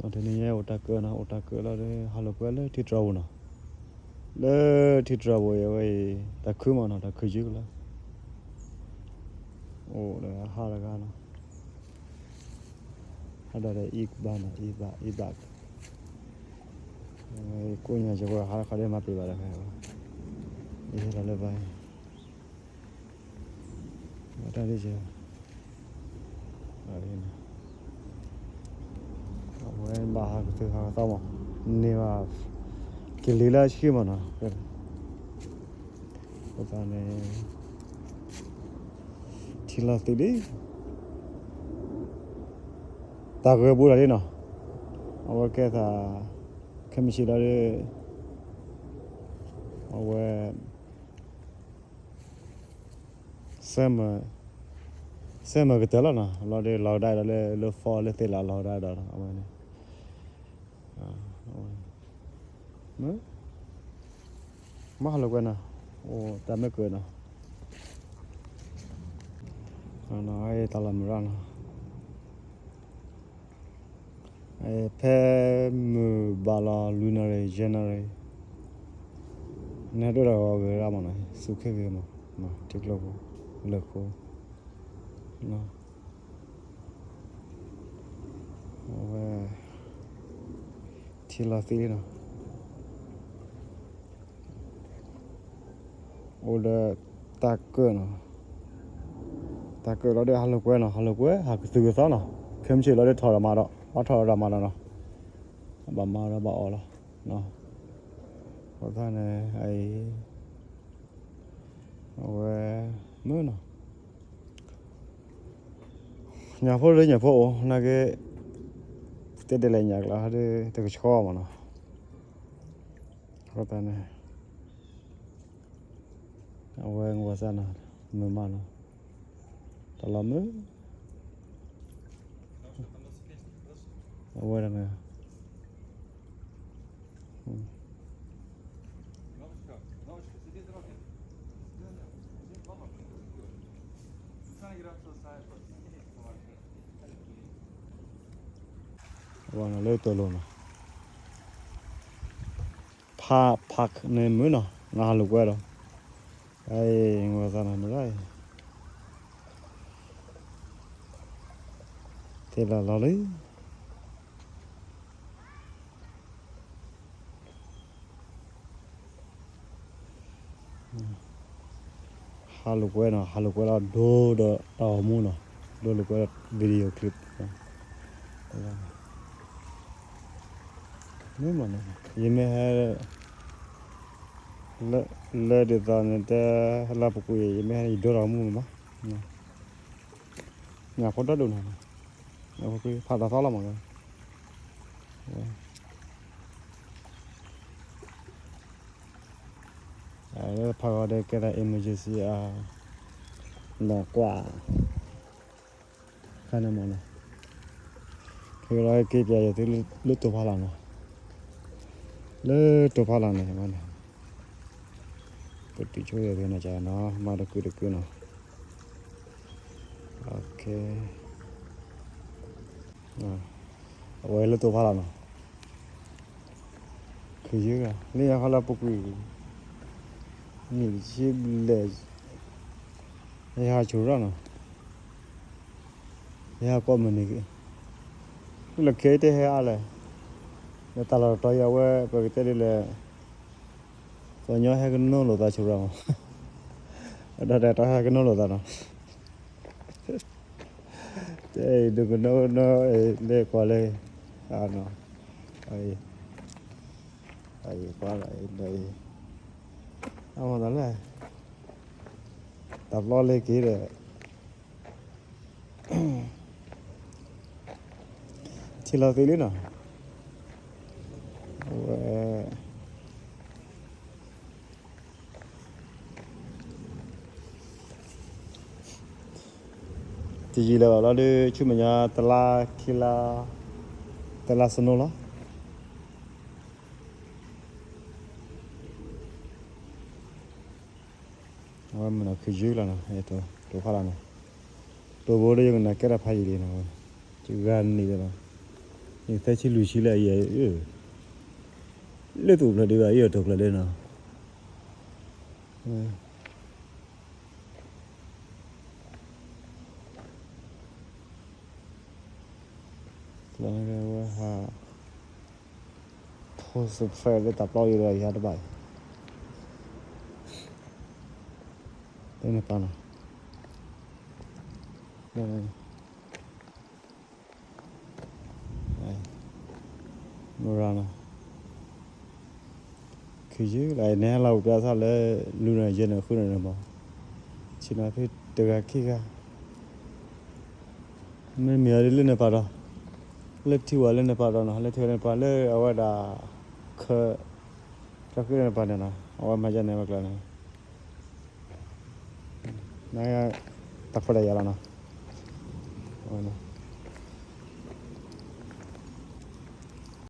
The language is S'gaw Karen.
တနံၤညါအိၣ်တၢ်ကၢၣ်နီၤ, အိၣ်တၢ်ကၢၣ်လီၤဒီး ဟးလိာ်ကွဲလၢထံတြီၤပူၤနီၤ, လၢထံတြီၤပူၤအံၤ အဝဲအံၤ တၢ်ခုမးနီၤ, တၢ်ခုယုၢ်ကလၢာ်, အိၣ်ဒီးဟးတဂၤနီၤ, ဟးဒီးအံၤဘၣ်နီၤ, အံၤဘၣ်, အံၤဘၣ်, ကိးညါကဝဲဟးတခီဒီးမၤပ့ၤဘၣ်ဒီး, ယဟဲလီၤလၢဘၣ်အံၤ တၢ်ဒ် အဝဲဘၣ်ဟးကသုးဟးကသီမး, န့ၢ်ဘၣ် ကလံၤလၢအဆံမးနီၤ, အဃိသတးန့ၣ် ထံလီၤသံလံ, တၢ်ဂဲၤဘူးတၢ်လံနီၤ, အဝဲကဲသး ခဲမုၢ်ဆ့ၣ်လီၤဒီး အဝဲ စဲမၢ်ကတၢၢ်လီၤနီၤ, လီၤဒီးလီၤကဒါဒီးလၢ လၢ phone လၢသ့ၣ်လၢလီၤကဒါဒီး အဝဲန့ၣ် မ့ၢ်ဟးလိာ်ကွဲနီၤ, အိၣ်တၢ်မ့ၢ်ကၢၢ်နီၤ, တၢ်လီၤမုၢ်ရၣ်နီၤ, ဖဲမုၢ်ဘၣ်လီၤလွံၢ်နၣ်ရံၣ် ယဲၢ်နၣ်ရံၣ် နဒိၣ်တၢ်ဂီၤဂ့ၤရၣ်မးနီၤ, စူးခ့ဂ့ၤမး, ထံကျိဖိ လၢၢ်ခိ အဝဲ ထံလီၤသံလံနီၤ, အိၣ်ဒီးတၢ်ကၢၣ်နီၤ, တၢ်ကၢၣ်လီၤဒီးဟးလိာ်ကွဲနီၤ, ဟးလိာ်ကွဲ ဟးကသုးကသီနီၤ, ခဲမုၢ်ဆ့ၣ်လီၤဒီးထီၣ်ဒီးမၤဒီး ဘၣ်ထီၣ်ဒီးမၤဒီးနီၤ, ဘၣ်မၤဒီးဘၣ်အီၣ်လီၤ, အဃိသတးန့ၣ် အံၤ အဝဲ မ့ၢ်နီၤ ညၣ်ဖိလၢညၣ်ဖိအိၣ် နာ်က့ တဲဒ်လဲၣ်ညၣ်ကျါဒီး တကဆှီမးနီၤ, အဃိသတးန့ၣ် အဝဲငိၢ်စၢ်နီၤ, မုာ်မးနီၤ, တၢ်လီၤမုၢ် အဝဲဒၣ်န့ၣ် ဝဲလၢတလိၤနီၤ, park, park န့ၣ်မုာ်နီၤ, နဟးလိာ်ကွဲဒီး, အံၤ ငိၢ်သးနီၤ မုၢ်လၢ်အံၤ သ့ၣ်လၢလီၤလံ ဟးလိာ်ကွဲနီၤ, ဟးလိာ်ကွဲလီၤဒိဒီးတၢ်ဂီၤမူနီၤ, ဒိလိာ်ကွဲ video clip မ့ၢ်မးန့ၣ် ယမ့ၢ်ဟဲ လၢဒ်သိးန့ၣ် တဲလၢပူၤကွံာ် ယမ့ၢ်ဟဲန့ၣ် ယဒိတၢ်ဂီၤမူမး, ညၣ်ဖိဒီဒိၣ်နီၤ, ညၣ်ဖိဖးတၢ်သီလီၤမး, ဖးဂီၤဒီးကဲသး emergency နီၢ်ကွၢ် ခါန့ၣ်မးနီၤ, ခဲလီၤက့ၤပျဲယသ့လၢတိၤဖးလၢ်နီၤ, လၢတိၤဖးလၢ်န့ၣ်မးနီၤ, ပတုာ်ဆိယသ့နီၤ ကနီၤ မၤတကုာ်တကုာ်နီၤ, အဝဲလၢတိၤဖးလၢ်နီၤ, ခယုၢ်ဂၤ လၢညါခီလၢပူၤကွံာ် နံၣ်တဆံဘျဲၣ် ယဟးဆူၣ်ရၣ်နီၤ, ယဟးကိးမုၢ်နံၤ, လၢခဲအံၤတဟဲအါလဲၣ်, လၢတၢ်လီၢ်တတီၤအံၤအဝဲ ပကတဲဒ်လဲၣ်, ပှၤညီဟဲကနိလိာ်သးဆူၣ်ရၣ်မး, ဒီးတၢ်တီဟဲကနိလိာ်သးနီၤ တဲအံၤ ဒုးကနိကနိ လဲၤကွၢ်လၢ အံၤ အံၤ ကွၢ်လၢအံၤ အမၤသးလဲၣ် တၢ်ပျီလၢက့ၤဒီး ထံလီၤသံလံနီၤ အဝဲ တယံာ်လၢၤဘၣ်လီၤဒီး ဆူမဲာ်ညါ တလါခံလါ တလါစနိလီၤ. အဝဲမ့ၢ်နီၤ ခယုၢ်လီၤနီၤ တိၤဖးလီၤနီၤ တိၤဘိဒီးယကနၣ်ကဲထီၣ်ဖးယံာ်လံနီၤ ဝဲ ယဂၤနံၣ်ဒီးနီၤ သၢဆံလွံၢ်ဆံလၢအံၤ, လၢသူၣ်ဖျၢၣ်ဒံးဘၣ် အံၤအတီၢ်ကျၢၢ်ဒဲးနီၤ, ဝဲဟး post လၢတၢ်ပျီယိၤဒီးယၤတဘၣ်အံၤ, လၢန့ၣ်ပာ်နီၤ မရၤနီၤ, ခ့ယုၢ်လၢန့ၣ် ဟဲလီၤအိၣ်ပြးသးလၢ လူၤနီၤယဲၢ်နီၤဃုနီၤန့ၣ်မး, ဆ့ၣ်နီၤဖဲတဂၤခံဂၤ, မ့မ့ၢ်အီၤဒ်လၢန့ၣ်ပာ်ဒီး, လၢထံဝဲလၢန့ၣ်ပာ်ဒီးနီၤ, လၢထံဝဲလၢန့ၣ်ပာ်လၢအဝဲဒၣ် ခၢ ကၠီက့န့ၣ်ပာ်န့ၣ်နီၤ, အဝဲမၤယဲၢ်န့ၣ်ဝဲကျါန့ၣ် တၢ်ခွဲးတၢ်ယာ်လီၤနီၤ, အဝဲန့ၣ်